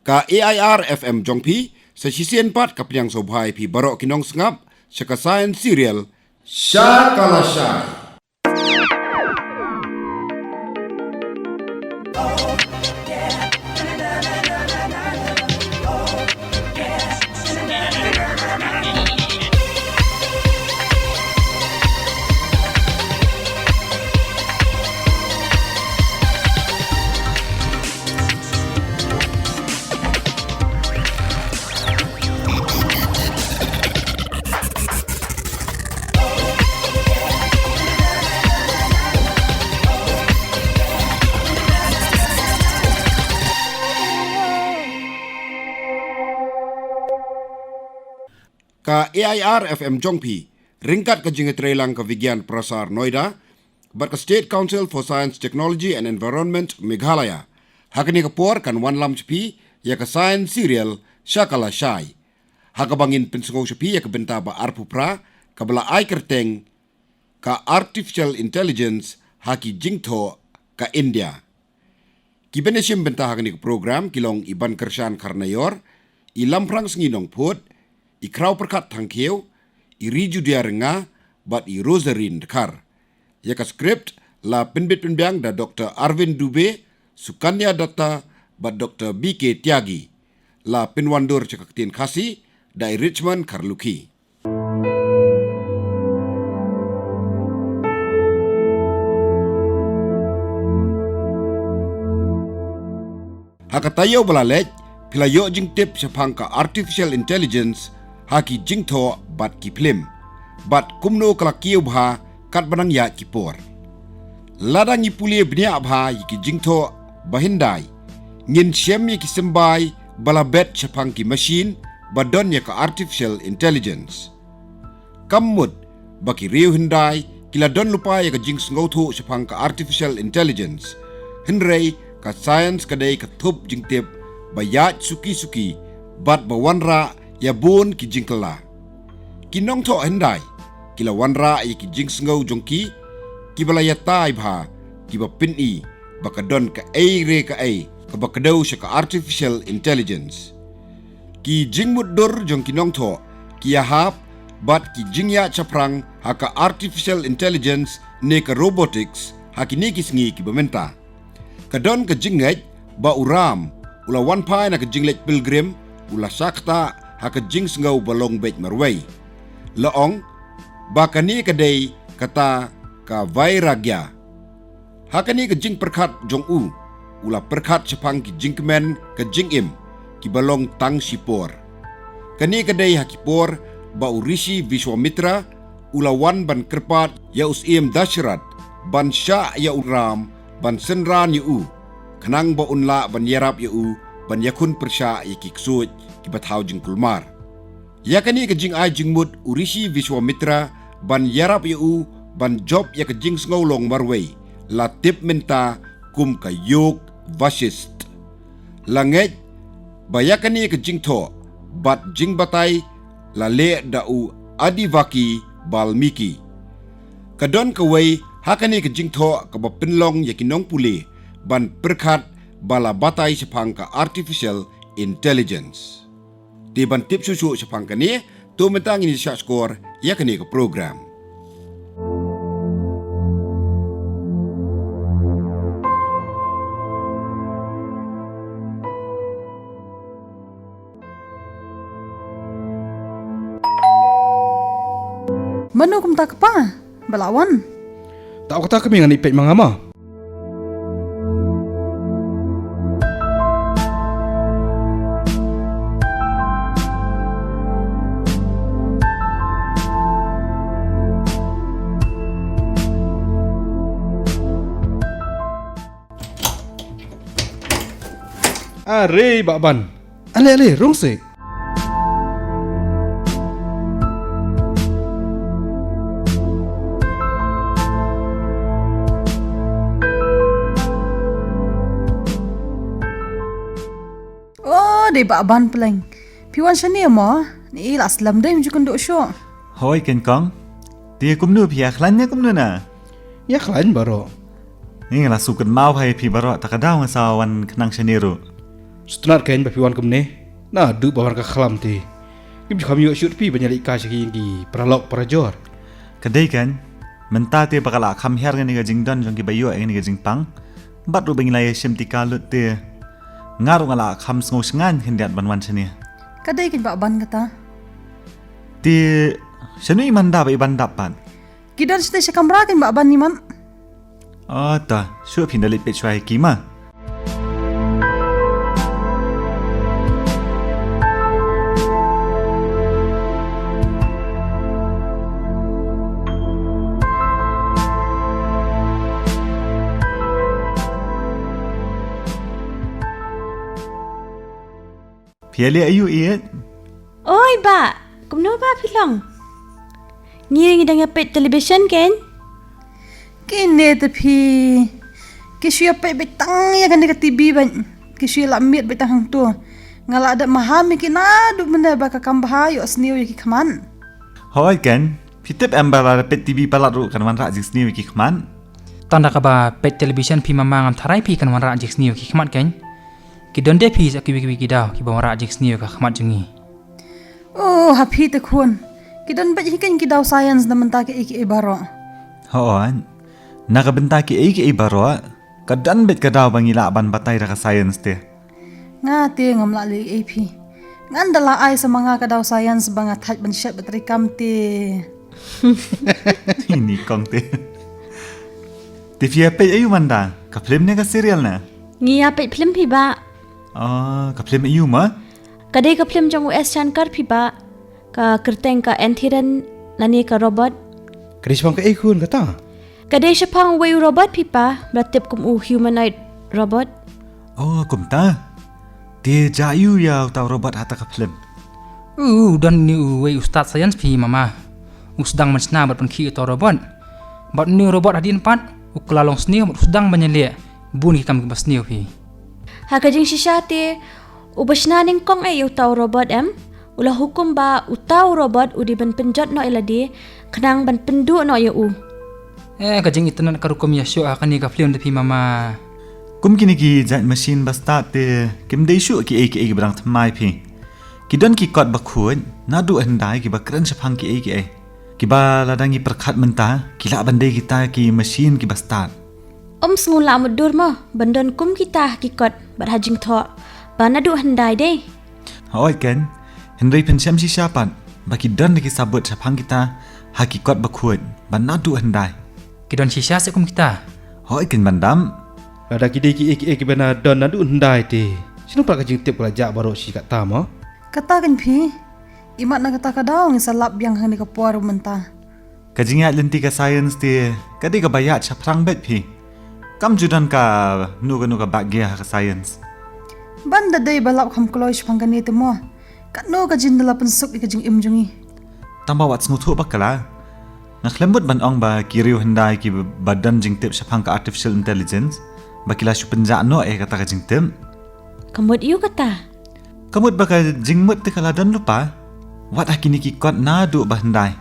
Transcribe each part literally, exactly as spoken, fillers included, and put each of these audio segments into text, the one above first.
Ka A I R F M jong phi, sa shisien pat ka pdiang sngewbha ïa phi baroh ki nongsngap, sha ka Science Serial, Sha ka la shai. Ka A I R F M jong phi, ryngkat ka jingïatreilang ka Vigyan Prasar Noida, bad ka State Council for Science, Technology and Environment Meghalaya, ha kane ka por kan wanlam sha phi ïa ka Science Serial, Sha ka la shai, ha kaba ngin pynsngew sha phi ïa ka bynta ba arphew phra, kaba la ai kyrteng, ka Artificial Intelligence ha ki jingthoh ka India. Ki ban ïashim bynta ha kane ka program ki long i Bankyrshan Kharnaior, i Lamphrang Sngi Nongphut, i Khrawpyrkhat Thangkhiew, i Rijudia Rynga, bad i Rosarine Dkhar. Ïa ka script la pynbit pynbiang da Doktor Arvind Dubey, Sukanya Datta, bad Doktor B K Tyagi. La pynwandur sha ka ktien Khasi da i Richmond Kharlukhi. Ha ka taïew ba la leit, phi la ïoh jingtip shaphang ka Artificial Intelligence ha ki jingthoh bad ki phlim, bad kumno ka la kiew bha katba nang ïaid ki por. Lada ngi pule bniah bha ïa ki jingthoh ba hyndai, ngin shem ïa ki symbai ba la bet shaphang ki machine ba don ïa ka Artificial Intelligence. Kam mut ba ki riew hyndai ki la don lypa ïa ka jingsngewthuh shaphang ka Artificial Intelligence. Hynrei ka science ka dei ka thup jingtip ba ïaid suki suki, bad ba wanrah ïa bun ki jingkylla. Ki nongthoh hyndai ki la wanrah ïa ki jingsngew jong ki, kiba la ïatai bha, kiba pyni ba ka don kaei re kaei kaba kdew sha ka Artificial Intelligence. Ki jingmutdur jong ki nongthoh ki ïahap bad ki jingïaid shaphrang ha ka Artificial Intelligence ne ka robotics ha kine ki sngi kiba mynta. Ka don ka jingngeit ba u Ram u la wan phai na ka jingleit pilgrim, u la shah ktah ha ka jingsngew ba long beit marwei. La ong ba kane ka dei kata ka Vairagya. Ha kane ka jingpyrkhat jong u, u la pyrkhat shaphang ki jingkmen ka jingim kiba long tang shipor. Kane ka dei ha ki por ba u Rishi Vishwamitra u la wan ban kyrpad ïa u Syiem Dashrath ban shah ïa u Ram ban synran ïa u, khnang ba un lah ban ïarap ïa u ban ïakhun pyrshah ïa ki ksuid kiba thaw jingkulmar. Ïa kane ka jingai jingmut u Rishi Vishwamitra ban ïarap ïa u ban jop ïa ka jingsngew long marwei la tip mynta kum ka Yog Vasisht. La ngeit ba ïa kane ka jingthoh bad jingbatai la leh da u Adivaki Balmiki. Ka don kawei ha kane ka jingthoh kaba pynlong ïa ki nongpule ban pyrkhat ba la batai shaphang ka Artificial Intelligence. Te ban tip shuh shuh shaphang kane, to mynta ngin ïa shah shkor ïa kane ka program. Mano kumta kpa? Ba la wan. Ta kata ka mi ngan ïa peit ma nga ma. Are Bah Ban. Ale ale rung se. Oh, dei Bah Ban pleng. Phi wan shane mo? Ni la slem dei mynjur kynduh shuh. Hoi King Kong. Te kumno phi ïa khlaiñ ne kumno na? Ïa khlaiñ baroh. Ni nga la shu kynmaw bha ïa phi baroh, ta ka daw nga sa wan khnang shane ruh. Sngewtynnat kein ba phi wan kumne. Naduh ba wan ka khlam te kim ju kham ïoh shuh phi ban ïalehkai sha ki paralok parajor. Ka dei kein, mynta te ba ka la kham hiar kane ka jingdon jong ki ba ïoh ïa kane ka jingpang, bad ruh ba ngi la ïa shim tika lut te, nga ruh nga la kham sngew shngaiñ khyndiat ban wan shane. Ka dei kein Bah Ban kata. Te shano i Manda ba i ban dap pat? Ki don shatei sha kamra kein Bah Ban, i mat. Ata, shuh phi, nda leit peit shuwa ïa ki ma. Phi ïaleh aïu ïeit? Oi bah, kumno bah phi long? Ngi, ngi dang ïa peit television kein. Kine te phi, ki shu ïa peit beit tang ïa kane ka T V beit. Ki shu ïa lap miet beit tang hangto. Nga la dep maham ïa ki naduh mynne ba ka kam bha ïohsniew ïa ki khmat. Hooid kein, phi tip em ba lada peit T V palat ruh kan wanrah jingsniew ïa ki khmat. Tang da kaba peit television phi mama, ngam tharai phi kan wanrah jingsniew ïa ki khmat kein. Ki don de phi sa kiwei kiwei ki daw kiba wanrah jingsniew ïa ka khmat jong ngi. Oh, ha phi te khun. Ki don beit hi kein ki daw science na bynta kiei kiei baroh. Hooid. Na ka bynta kiei kiei baroh, ka don beit ka daw ba ngi lah ban batai da ka science te. Nga te ngam lah leh ei phi. Ngan da la ai sa ma nga ka daw science ba nga thait ban shet ba trei kam te. Ini kong te. Te phi ïa peit aïu Manda? Ka film ne ka serial ne? Ngi ïa peit film phi bah. Ah, ka film aïu ma? Ka dei ka film jong u S Shankar phi bah. Ka kyrteng ka Antheren lane ka Robot. Ka dei shaphang kaei khun kata? Ka dei shaphang uwei u robot phi bah, ba la tip kum u humanoid robot. Oh, kumta. Te jia aïu ïa uta u robot ha kata ka film? U don une uwei u stad science phi mama. U sdang ban shna bad pynkhih uta u robot. Bad une u robot hadien pat u kylla long sniew bad u sdang ban ïaleh bun ki kam kiba sniew phi. Ha ka jingshisha te, uba shna nyngkong eh ïa uta u robot em, u la hukum ba uta u robot u dei ban pynjot noh ïa lade khnang ban pynduh noh ïa u. Eh, ka jingitynnad ka rukom ïa shoh ha kane ka film te phi mama. Kum kine ki jait machine ba stad te kim dei shuh kiei kiei kiba dang thymmai phi. Ki don ki kot ba khuid naduh hyndai kiba kren shaphang kiei kiei, kiba lada ngi pyrkhat mynta ki lah ban dei kita ki machine kiba stad. Ym sngewlah mutdur mo ban don kum kita ha ki kot bad ha jingthoh ba naduh hyndai de. Hooid kein, hynrei pynshem shisha pat ba ki don da ki sabut shaphang kita ha ki kot ba khuid ba naduh hyndai. Ki don shisha seh kum kita? Hooid kein Ban Dam. Lada ki dei kiei kiei kiba na don naduh hyndai te, shano pat ka jingtip ka la jah baroh shi katta mo? Kata kein phi, imat na kata ka daw ngi sa lap biang hangne ka por mynta. Ka jingïaid lynti ka science te ka dei kaba ïaid shaphrang beit phi. Kam ju don kano kano ka back gear ha ka science. Ban da dei ba lap kham kloi shaphang kane te mo, kano ka jin da la pynsuk ïa ka jingim jong ngi. Tang ba wat sngewthuh bakla. Nga khlem mut ban ong ba ki riew hyndai kiba don jingtip shaphang ka artificial intelligence ba ki la shu pynjah noh ïa kata ka jingtip. Ka mut ïa u kata? Ka mut ba ka jingmut te ka la don lypa wat ha kine ki kot naduh ba hyndai.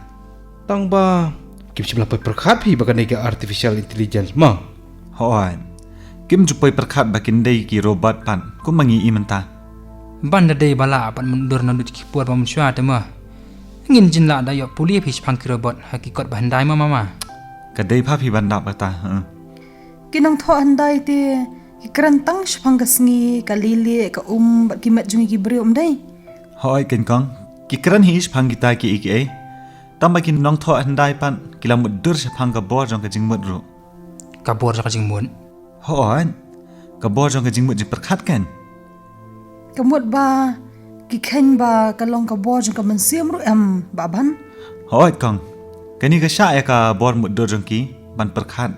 Tang ba kim shym la poi pyrkhat phi ba kane ka artificial intelligence ma? Hooid. Kim ju poi pyrkhat ba kin dei ki robot pat kum ma ngi i mynta. Ban da dei ba lah pat mutdur naduh ki por ba mynshuwa te ma, ngin jin lah da ïoh pule phi shaphang ki robot ha ki kot ba hyndai ma mama. Ka dei pha phi Ban Dam kata, eh. Ki nongthoh hyndai te ki kren tang shaphang ka sngi, ka lili, ka um bad ki met jong ngi ki briew, ym dei? Hooid kein kong, ki kren hi shaphang kita kiei kiei. Tang ba ki nongthoh hyndai pat ki la mutdur shaphang ka bor jong ka jingmut ruh. Ka bor jong ka jingmut? Hooid. Ka bor jong ka jingmut jingpyrkhat kein. Ka mut ba ki kheiñ ba ka long ka bor jong ka mynsiem ruh em Bah Ban? Hooid kong. Kane ka shah ïa ka bor mutdur jong ki ban pyrkhat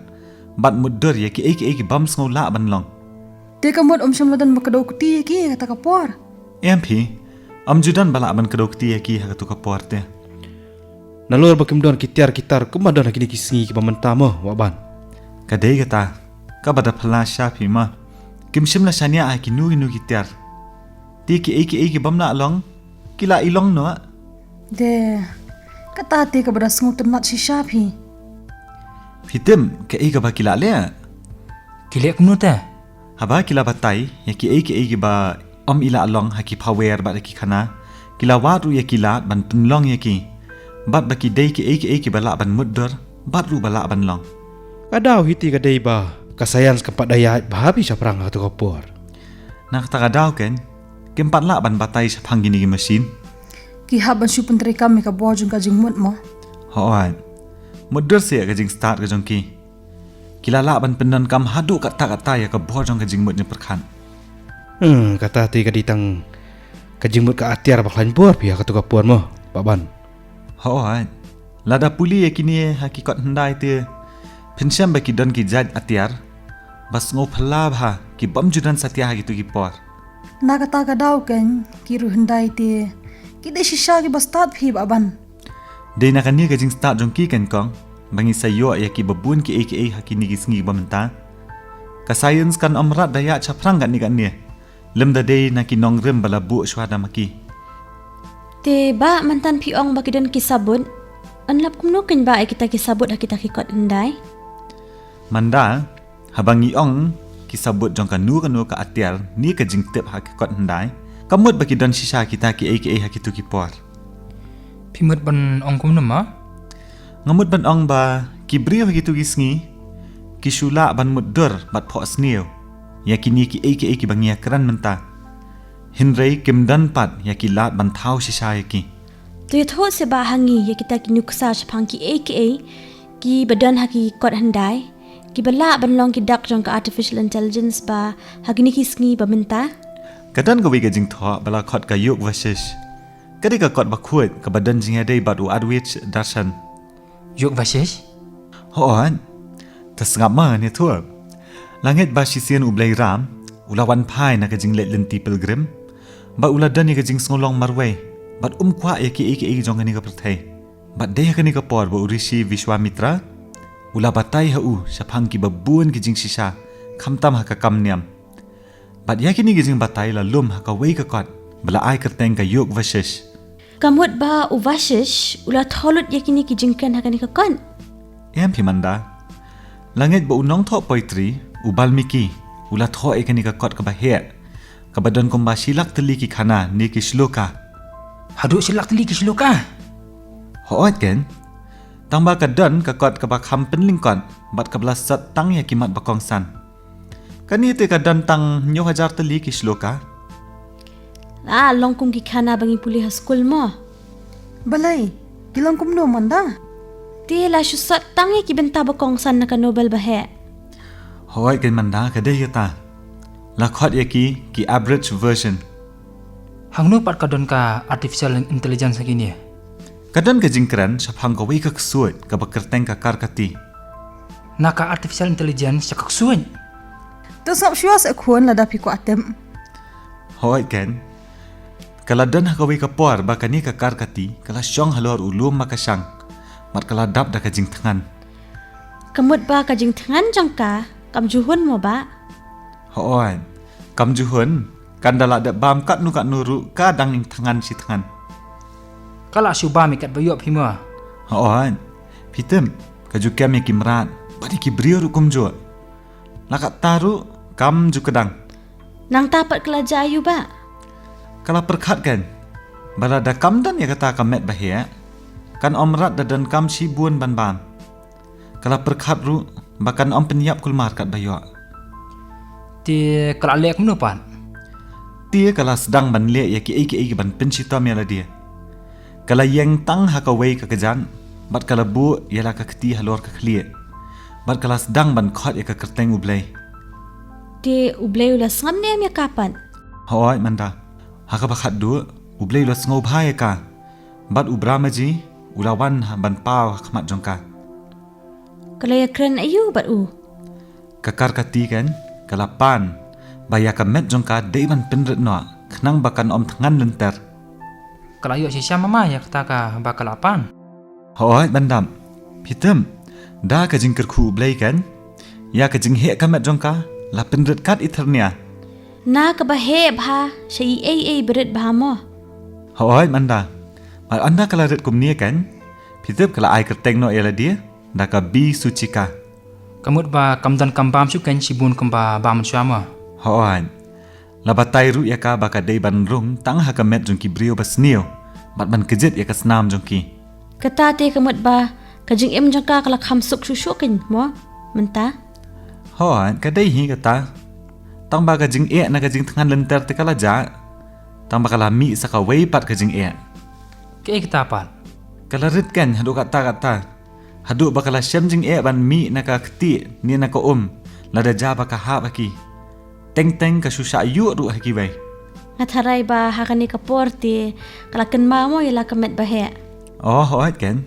bad mutdur ïa kiei kiei ki bym sngewlah ban long. Te ka mut ym shym la don ba kdew kti ïa ki ha kata ka por? Em phi, ym ju don ba lah ban kdew kti ïa ki ha kata ka por te. Nalor ba kim don ki tiar ki tar kumba don ha kine ki sngi kiba mynta mo Wah Ban? Ka dei kata, kaba da phylla shisha phi ma. Kim shym la shaniah ha kino kino ki tiar. Te kiei kiei ki bym lah long ki la i long noh. Te kata te kaba da sngewtynnat shisha phi. Phi tip kaei kaba ki la leh? Ki leh kumno te? Haba ki la batai ïa kiei kiei kiba Ym i la long ha ki phawer bad ha ki khana, ki la wad ruh ïa ki lad ban pynlong ïa ki. Bad ba ki dei kiei kiei kiba lah ban mutdur, bad ruh ba lah ban long. Ka daw hi te ka dei ba ka science kam pat da ïaid bha bha shaphrang ha kato ka por. Na kata ka daw kein, kim pat lah ban batai shaphang kine ki machine. Ki hap ban shu pyntreikam ïa ka bor jong ka jingmut mo. Hooid. Mutdur seh ka jingstad ka jong ki. Ki la lah ban pyndonkam haduh katta katta ïa ka bor jong ka jingmut jingpyrkhat. Hmm, kata te ka dei tang ka jingmut ka atiar ba khlaiñ bor phi ha kato ka por mo, Bah Ban. Hooid. Lada pule ïa kine ha ki kot hyndai te, phin shem ba ki don ki jait atiar ba sngewphylla bha, ki bym ju don satia ha kito ki por. Na kata ka daw kein, ki riew hyndai te ki dei shisha kiba stad phi, Bah Ban. Dei na kane ka jingstad jong ki kein kong ba ngi sa ïoh ïa kiba bun kiei kiei ha kine ki sngi ba mynta. Ka science kan ym rat da ïaid shaphrang katne katne, lymda dei na ki nongrim ba la buh shuwa da ma ki. Te Bah, mynta phi ong ba ki don ki sabut. Yn lap kumno kein Bah ïa kita ki sabut ha kita ki kot hyndai? Manda, haba ngi ong ki sabut jong kano kano ka atiar ne ka jingtip ha ki kot hyndai, ka mut ba ki don shisha kita kiei kiei ha kito ki por. Phi mut ban ong kumno mo? Nga mut ban ong ba ki briew ha kito ki sngi ki shu lah ban mutdur bad phohsniew ïa kine kiei kiei kiba ngi ïakren mynta. Hynrei kim don pat ïa ki lad ban thaw shisha ïa ki. To ïathuh seh Bah ha ngi ïa kita ki nuksa shaphang kiei kiei kiba don ha ki kot hyndai, kiba lah ban long ki dak jong ka artificial intelligence Bah ha kine ki sngi ba mynta. Ka don kawei ka jingthoh ba la khot ka Yog Vashisht. Ka dei ka kot bakhuid kaba don jingïadei bad u Advait Darshan. Yog Vashisht? Hooid. Te sngap ma ngan ïathuh. La ngeit ba shisien u Blei Ram u la wan phai na ka jingleit lynti pilgrim, bad u la don ïa ka jingsngewlong marwei, bad um kwah ïa kiei kiei jong kane ka pyrthei. Bad dei ha kane ka por ba u rishi Vishwamitra u la batai ha u shaphang kiba bun ki jingshisha, khamtam ha ka kam niam. Bad ïa kine ki jingbatai la lum ha kawei ka kot ba la ai kyrteng ka Yog Vashisht. Ka mut ba u Vashisht u la thoh lut ïa kine ki jingkren ha kane ka kot? Em phi Manda. La ngeit ba u nongthoh poetry u Balmiki u la thoh ïa kane ka kot kaba heh, kaba don kumba shi lak tylli ki khana ne ki shloka. Haduh shi lak tylli ki shloka? Hooid kein. Tangba ka don ka kot kaba kham pynlyngkot bad kaba la sot tang ïa ki mat ba kongsan. Kane te ka don tang hynñiew hajar tylli ki shloka. La long kum ki khana ba ngi pule ha skul mo. Balei, ki long kumno Manda? Te la shu sot tang ïa ki bynta ba kongsan na ka Nobel ba heh. Hooid kein Manda, ka dei kata. La khot ïa ki ki abridged version. Hangno pat ka don ka artificial intelligence ha kine? Ka don ka jingkren shaphang kawei ka ksuid kaba kyrteng ka Karkati. Na ka artificial intelligence sha ka ksuid? To sngap shuwa seh khun lada phi kwah tip. Hooid kein. Ka la don ha kawei ka por ba kane ka Karkati ka la shong halor u lum makashang, bad ka la dap da ka jingthngan. Ka mut ba ka jingthngan jong ka kam ju hun mo Bah? Hooid, kam ju hun. Kan da la dep bam katno katno ruh ka dang ïeng thngan shi thngan. Ka la shu bam ïa kat ba ïoh phi mo? Hooid. Phi tip, ka ju kem ïa ki mrad bad ïa ki briew ruh kumjuh. La katta ruh kam ju kdang. Nangta pat ka la jia aiu Bah? Ka la pyrkhat kein ba lada kam don ïa kata ka met ba heh, kan ym rat da donkam shibun ban bam. Ka la pyrkhat ruh ba kan ym pynïap kulmar kat ba ïoh. Te ka la leh kumno pat? Te ka la sdang ban leh ïa kiei kiei ban pynshitom ïa lade. Ka la ïeng tang ha kawei ka kjat bad ka la buh ïa la ka kti halor ka khlieh, bad ka la sdang ban khot ïa ka kyrteng U Blei. Te U Blei u la sngap ne em ïa ka pat? Hooid Manda. Ha kaba khatduh U Blei u la sngewbha ïa ka, bad u Brahmaji u la wan ha ban paw ha khmat jong ka. Ka la ïakren aiu bad u? Ka Karkati kein ka la pan ba ïa ka met jong ka dei ban pynrit noh khnang ba kan ym thngan lynter. Ka la ïoh shisha mama ïa kata kaba ka la pan? Hooid Manda. Phi tip, da ka jingkyrkhu U Blei kein, ïa ka jingheh ka met jong ka la pynrit kat i thyrnia. Na kaba heh bha sha i ei ei ba rit bha mo? Hooid Manda. Bad ynda ka la rit kumne kein, phi tip ka la ai kyrteng noh ïa lade da ka Bisuchika. Ka mut ba kam donkam bam shuh kein shibun kumba bam mynshuwa mo? Hooid. La batai ruh ïa ka ba ka dei ban rung tang ha ka met jong ki briew ba sniew, bad ban kjit ïa ka snam jong ki. Kata te ka mut ba ka jingim jong ka ka la kham suk shuh shuh kein mo mynta. Hooid, ka dei hi kata. Tang ba ka jingeh na ka jingthngan lynter te ka la jah. Tang ba ka la mih sa kawei pat ka jingeh. Kaei kata pat? Ka la rit kein haduh katta katta. Haduh ba ka la shem jingeh ban mih na ka kti ne na ka um, lada ja ba ka hap ha ki. Teng teng ka shu shah ïuh ruh ha kiwei. Nga tharai ba ha kane ka por te ka la kynmaw mo ïa la ka met ba heh. Oh, hooid kein.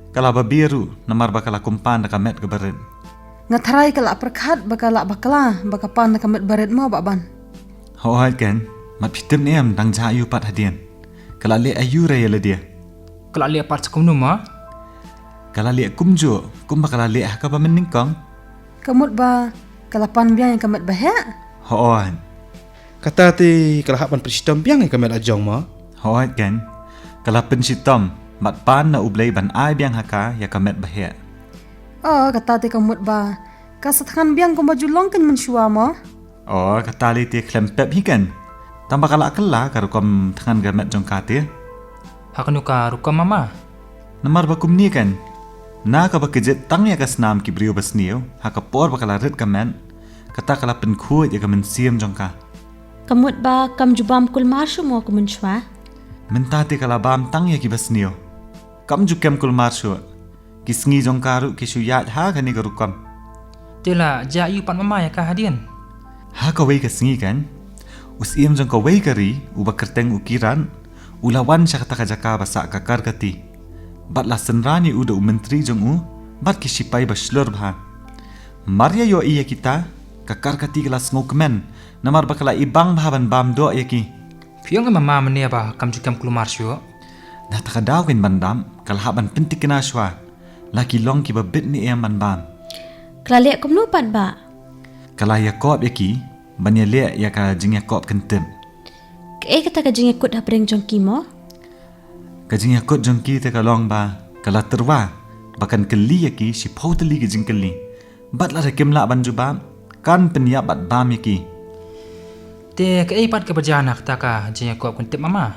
Ka la babe ruh namar ba ka la kumpan da ka met kaba rit. Nga tharai ka la pyrkhat ba ka la bakla ba ka pan da ka met ba rit mo Bah Ban. Hooid kein, mat phi tip ne em, dang jah aïu pat hadien. Ka la leh aïu re ïa lade? Ka la leh pat sa kumno mo? Ka la leh kumjuh kumba ka la leh ha kaba mynnyngkong. Ka mut ba ka la pan biang ïa ka met ba heh? Hooid. Kata te ka la hap ban pynshitom biang ïa ka met la jong mo? Hooid kein. Ka la pynshitom bad pan na U Blei ban ai biang ha ka ïa ka met ba heh. Oh, kata te ka mut ba ka sa thngan biang kumba ju long kein mynshuwa mo? Oh, kata lei te khlem pep hi kein. Tang ba ka la kylla ka rukom thngan ka met jong ka te. Ha kano ka rukom mama? Namar ba kumne kein, na kaba kjit tang ïa ka snam ki briew ba sniew ha ka por ba ka la rit ka met, kata ka la pynkhuid ïa ka mynsiem jong ka. Ka mut ba kam ju bam kulmar shuh mo kum mynshuwa? Mynta te ka la bam tang ïa ki ba sniew. Kam ju kem kulmar shuh. Ki sngi jong ka ruh ki shu ïaid ha kane ka rukom. Te la jah aïu pat mama ïa ka hadien? Ha kawei ka sngi kein, u Siem jong kawei ka ri uba kyrteng u Kiran, u la wan sha kata ka jaka ba sah ka kar kati. Bad la synran ïa u da u myntri jong u bad ki shipai ba shlur bha. Mar ïa ïohi ïa kita, ka kar kati ka la sngewkmen namar ba ka la ibang bha ban bam doh ïa ki. Phi ong ïa mama mynne ba kam ju kem kulmar shuh? Na kata ka daw kein Ban Dam, ka la hap ban pyntikna shuwa. La ki long kiba bit ne em ban bam. Ka la leh kumno pat Bah? Ka la ïakop ïa ki ban ïaleh ïa ka jingïakop kyntip. Kaei kata ka jingïakut hapdeng jong ki mo? Ka jingïakut jong ki te ka long ba ka la tyrwa ba kan kylli ïa ki shiphew tylli ki jingkylli. Bad lada kim lah ban jubab, kan pynïap bad bam ïa ki. Te kaei pat kaba jia na kata ka jingïakop kyntip mama?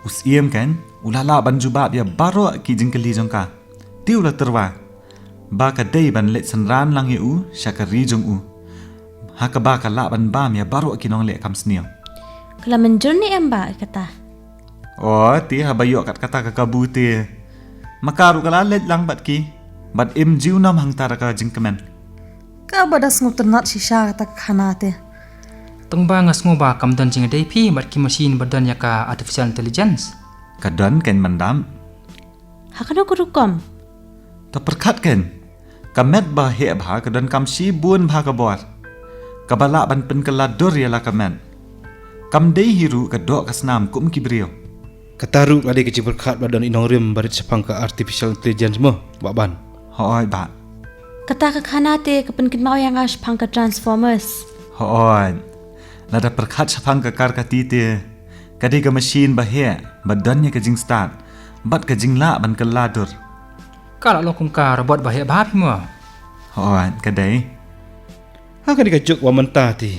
U Siem kein, u la lah ban jubab ïa baroh ki jingkylli jong ka. Te u la tyrwa ba ka dei ban leit synran lang ïa u sha ka ri jong u, ha kaba ka lah ban bam ïa baroh ki nongleh kam sniew. Ka la mynjur ne em Bah ïa kata? Oh, te haba ïoh kat kata ka kabu te, ma ka ruh ka la leit lang bad ki, bad im junom hangta da ka jingkmen. Kaba da sngewtynnat shisha kata ka khana te. Tang ba nga sngew ba kam don jingïadei phi bad ki machine ba don ïa ka artificial intelligence. Ka don kein Ban Dam. Ha kano ka rukom? To pyrkhat kein. Ka met ba heh bha ka donkam shibun bha ka bor kaba lah ban pynkylla dur ïa la ka met. Kam dei hi ruh ka doh ka snam kum ki briew. Kata ruh ka dei ka jingpyrkhat ba don i nongrim ba rit shaphang ka artificial intelligence mo, Bah Ban. Hooid Bah. Kata ka khana te ka pynkynmaw ïa nga shaphang ka Transformers. Hooid. Lada pyrkhat shaphang ka kar kati te, ka dei ka machine ba heh ba don ïa ka jingstad bad ka jinglah ban kylla dur. Ka la long kum ka robot ba heh bha phi mo? Hooid, ka dei. Ha kane ka juk ba mynta te,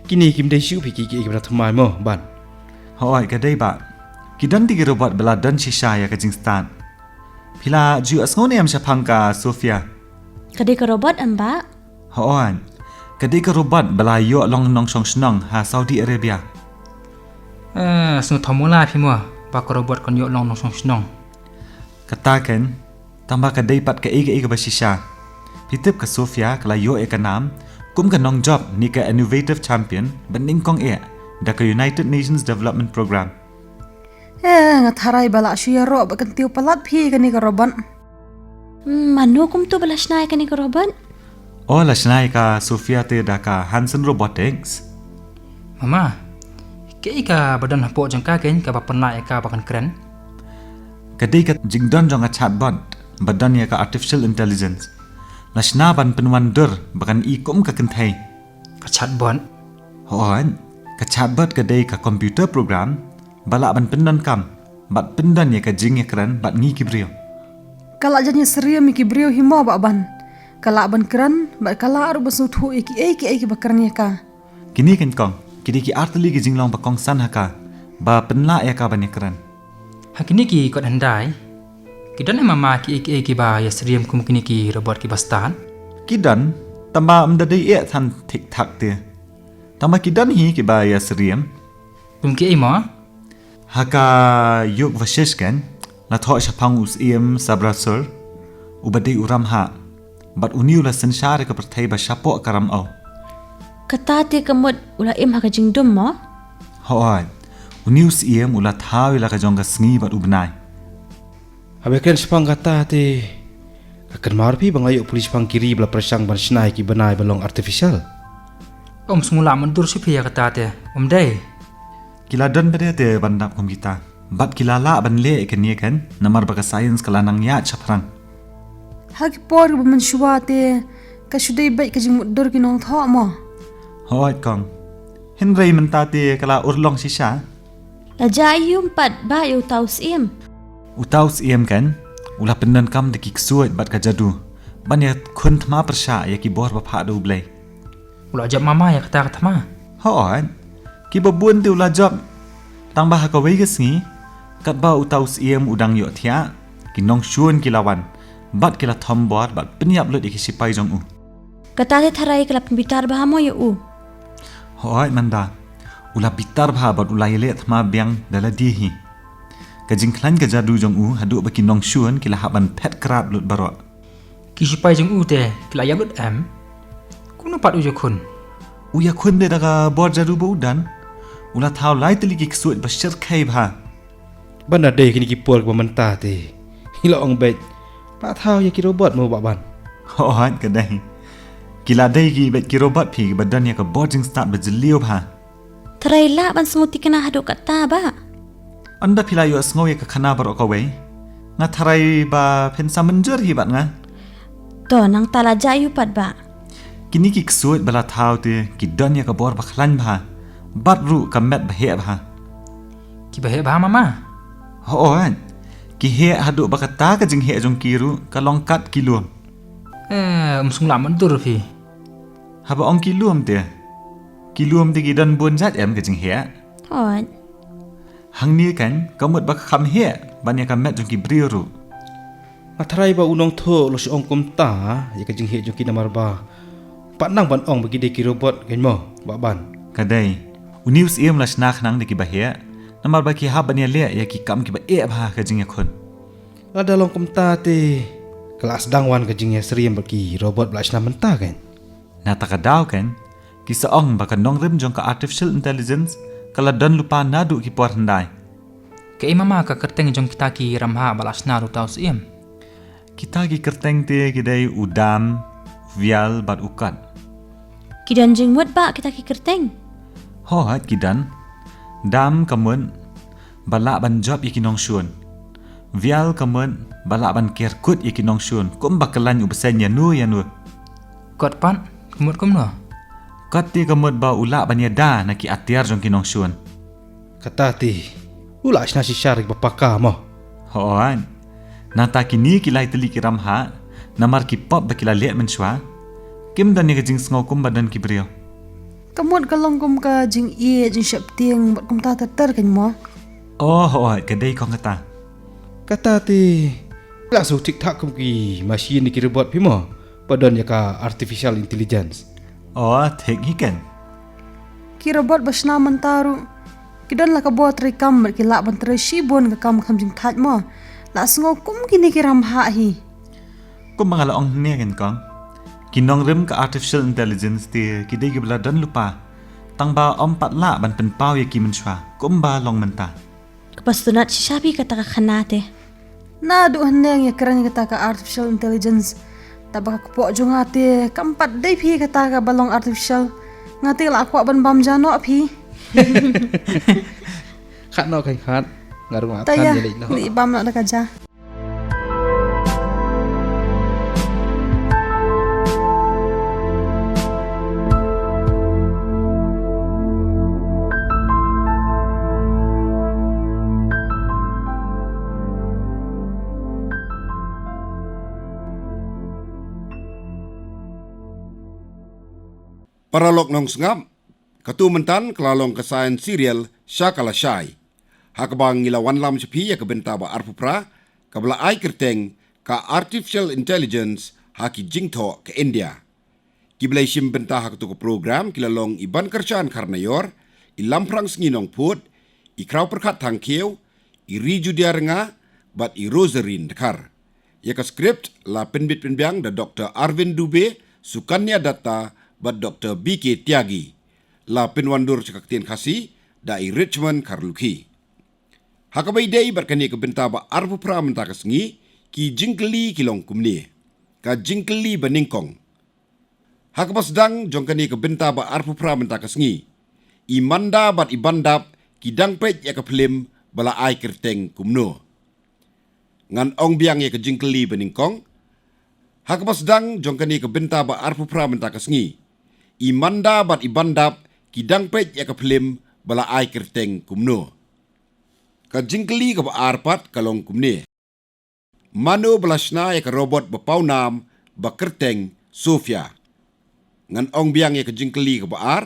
kine kim dei shuh phi ki, ki, ki ba thymmai mo, Ban? Hooid, ka dei Bah. Ki don te ki robot ba la don shisha ïa ka jingstad. Phi la ju ïohsngew ne em shaphang ka Sophia? Ka dei ka robot em Bah? Hooid. Ka dei ka robot ba la ïoh long nongshong shnong ha Saudi Arabia. Eh, sngewthuh mo la phi mo ba ka robot kan ïoh long nongshong shnong? Kata kein, tang ba ka dei pat kaei kaei kaba shisha. Phi tip ka Sophia ka la ïoh ïa ka nam kum ka nongjop ne ka innovative champion ba nyngkong eh da ka United Nations Development Programme. Eh, nga tharai ba la shu ïaroh ba kyntiew palat phi kane ka robot. Hmm, mano kumto ba la shna ïa kane ka robot? Oh, la shna ïa ka Sophia te da ka Hanson Robotics. Mama, kaei kaba don hapoh jong ka kein kaba pynlah ïa ka ba kan kren? Ka dei ka jingdon jong ka chatbot ba don ïa ka artificial intelligence. La shna ban pynwandur ba kan i kum ka kynthei. Ka chatbot? Hooid, ka chatbot ka dei ka computer program ba lah ban pyndonkam bad pyndon ïa ka jingïakren bad ngi ki briew. Ka lah jan ïasyriem ïa ki briew hi mo Bah Ban. Ka lah ban kren bad ka lah ruh ban sngewthuh ïa kiei kiei kiba kren ïa ka. Kine kein kong, Ki dei ki artylli ki jinglong ba kongsan ha ka, ba pynlah ïa ka ban ïakren. Ha kine ki kot hyndai, ki don em mama kiei kiei kiba ïasyriem kum kine ki robot kiba stad? Ki don, tangba ym da dei eh than thik thak te. Tangba ki don hi kiba ïasyriem. Kum kiei mo? Ha ka Yug Vashisht kan, la thoh shaphang u Syiem Sabrasur, uba dei u Ramhah. Bad une u la synshar ïa ka pyrthei ba shapoh ka Ramaw. Kata te ka mut u la im ha ka jingdum mo? Hooid. Une u Syiem u la thaw ïa la ka jong ka sngi bad u bnai. Haba kren shaphang kata te, ka kynmaw phi ba nga ïoh pule shaphang ki ri ba la pyrshang ban shna ïa ki bnai ba long artificial. Ym sngewlah mutdur shuh phi ïa kata te, ym dei. Ki la don pat te ban dap kum kita. Bad ki la lah ban leh ïa kane kan, namar ba ka science ka la nang ïaid shaphrang. Ha ki por ba mynshuwa te, ka shu dei beit ka jingmutdur ki nongthoh mo? Hooid kong. Hynrei mynta te ka la urlong shisha. La jia aïu pat ba ïa uta u Syiem? Uta u Syiem kan, u la pyndonkam da ki ksuid bad ka jadu ban ïakhun thma pyrshah ïa ki bor ba phah da U Blei. U la jop mama ïa kata ka thma? Hooid. Kiba bun te u la jop. Tangba ha kawei ka sngi, katba uta u Syiem u dang ïohthiah, ki nongshun ki la wan bad ki la thombor bad pynïap lut ïa ki shipai jong u. Kata te tharai ka la pynbitar bha mo ïa u? Hooid mynta, u la bitar bha bad u la ïaleh thma biang da lade hi. Ka jingkhlaiñ ka jadu jong u haduh ba ki nongshun ki la hap ban phet krad lut baroh. Ki shipai jong u te ki la ïap lut em? Kumno pat u ïakhun? U ïakhun te da ka bor jadu ba u don. U la thaw lai tylli ki ksuid ba shyrkhei bha. Ban da dei kine ki por kiba mynta te, ngi la ong beit, la thaw ïa ki robot mo Bah Ban? Hooid ka dei. Ki la dei ki beit ki robot phi kiba don ïa ka bor jingstad ba jylliew bha. Tharai lah ban sngewthikna haduh katta bah? Ynda phi la ïohsngew ïa ka khana baroh kawei, nga tharai ba phin sa mynjur hi bad nga. To nangta la jia aïu pat bah? Kine ki ksuid ba la thaw te ki don ïa ka bor ba khlaiñ bha bad ruh ka met ba heh bha. Kiba heh bha mama? Hooid. Ki heh haduh ba kata ka jingheh jong ki ruh ka long kat ki lum. Eh, ym sngewlah mutdur phi. Haba ong ki lum te, ki lum te ki don bun jait em ka jingheh? Hooid. Hangne kan ka mut ba ka kham heh ban ïa ka met jong ki briew ruh. Nga tharai ba u nongthoh u la shu ong kumta ïa ka jingheh jong ki namar ba pat nang ban ong ba ki dei ki robot kan mo Bah Ban? Ka dei. Une u Syiem la shna khnang da kiba heh namar ba ki hap ban ïaleh ïa ki kam kiba eh bha ha ka jingïakhun. Lada long kumta te ka la sdang wan ka jingïasyriem bad ki robot ba la shna mynta kan? Na kata ka daw kan, ki sa ong ba ka nongrim jong ka artificial intelligence ka la don lypa naduh ki por hyndai. Kaei mama ka kyrteng jong kita ki ramhah ba la shna da uta u Syiem? Kita ki kyrteng te ki dei u Dam, u Vial bad u Kot. Ki don jingmut bah kita ki kyrteng? Hooid ki don. Dam ka mut ba lah ban jop ïa ki nongshun. Vial ka mut ba lah ban ker kut ïa ki nongshun kumba kyllaiñ u bseiñ ïano ïano. Kot pat ka mut kumno? Kot te ka mut ba u lah ban ïada na ki atiar jong ki nongshun. Kata te u la shna shisha ïa kiba paka mo? Hooid. Nangta kine ki lai tylli ki ramhah, namar ki pop ba ki la leh mynshuwa, kim don ïa ka jingsngew kumba don ki briew. Ka mut ka long kum ka jingïeit, jingsheptieng bad kumta ter ter kan mo? Oh hooid, ka dei kong kata. Kata te la shu thik thak kum ki machine ne ki robot phi mo, ba don ïa ka artificial intelligence. Oh thik hi kan. Ki robot ba shna mynta ruh ki don la ka bor treikam bad ki lah ban trei shibun ka kam kham jingthait mo. La sngew kum kine ki ramhah hi. Kumba nga la ong hangne kan kong, ki nongrim ka artificial intelligence te ki dei kiba la don lypa, tangba ym pat lah ban pynpaw ïa ki mynshuwa kumba long mynta. Kaba sngewtynnat shisha phi kata ka khana te. Naduh hynne nga ïakren ïa kata ka artificial intelligence, tangba ka kpoh jong nga te kam pat dei phi kata kaba long artificial. Nga te la kwah ban bam ja noh phi. Khat noh kan khat. Nga ruh nga than ïa leit noh. Leit bam noh da ka ja. Paralok nongsngap, Katu myntan ka la long ka science serial sha ka la shai, ha kaba ngi la wanlam sha phi ïa ka bynta ba arphew phra kaba la ai kyrteng ka Artificial Intelligence ha ki jingthoh ka India. Ki ba la shim bynta ha katu ka program ki la long i Bankyrshan Kharnaior, i Lamphrang Sngi Nongphut, i Khrawpyrkhat Thangkhiew, i Rijudia Rnga bad i Rosarine Dkhar. Ïa ka script la pynbit pynbiang da Dr Arvind Dubey, Sukanya Datta bad Dr B K Tyagi. La pynwandur sha ka ktien Khasi da i Richmond Kharlukhi. Ha kaba ïadei bad kane ka bynta ba arphew phra mynta ka sngi, ki jingkylli ki long kumne. Ka jingkylli ba nyngkong. Ha kaba sdang jong kane ka bynta ba arphew phra mynta ka sngi, i Manda bad i Bandap ki dang peit ïa ka phlim ba la ai kyrteng kumno? Ngan ong biang ïa ka jingkylli ba nyngkong. Ha kaba sdang jong kane ka bynta ba arphew phra mynta ka sngi, i Manda bad i Bandap ki dang peit ïa ka phlim ba la ai kyrteng kumno? Ka jingkylli kaba ar pat ka long kumne. Mano ba la shna ïa ka robot ba pawnam ba kyrteng Sophia? Ngan ong biang ïa ka jingkylli kaba ar.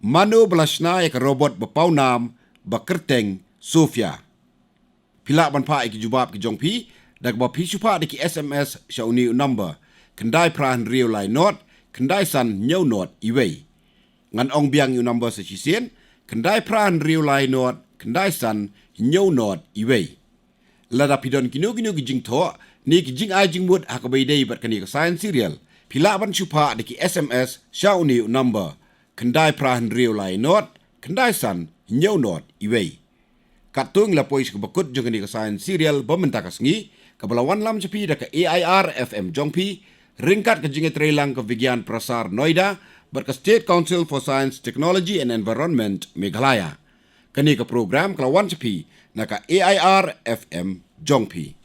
Mano ba la shna ïa ka robot ba pawnam ba kyrteng Sophia? Phi lah ban phah ïa ki jubab ki jong phi da kaba phi shu phah da ki S M S sha une u number, khyndai phra hynriew lai nod khyndai san hynñiew nod iwei. Ngan ong biang ïa u number sa shisien, khyndai phra hynriew lai nod khyndai san hynñiew nod iwei. Lada phi don kino kino ki jingthoh ne ki jingai jingmut ha kaba ïadei bad kane ka science serial, phi lah ban shu phah da ki S M S sha une u number, khyndai phra hynriew lai nod khyndai san hynñiew nod iwei. Katto ngi la poi sha kaba kut jong kane ka science serial ba mynta ka sngi, kaba la wanlam sha phi da ka A I R F M jong phi, ryngkat ka jingïatreilang ka Vigyan Prasar Noida bad ka State Council for Science, Technology and Environment, Meghalaya. Kane ka program ka la wan sha phi na ka A I R F M jong phi.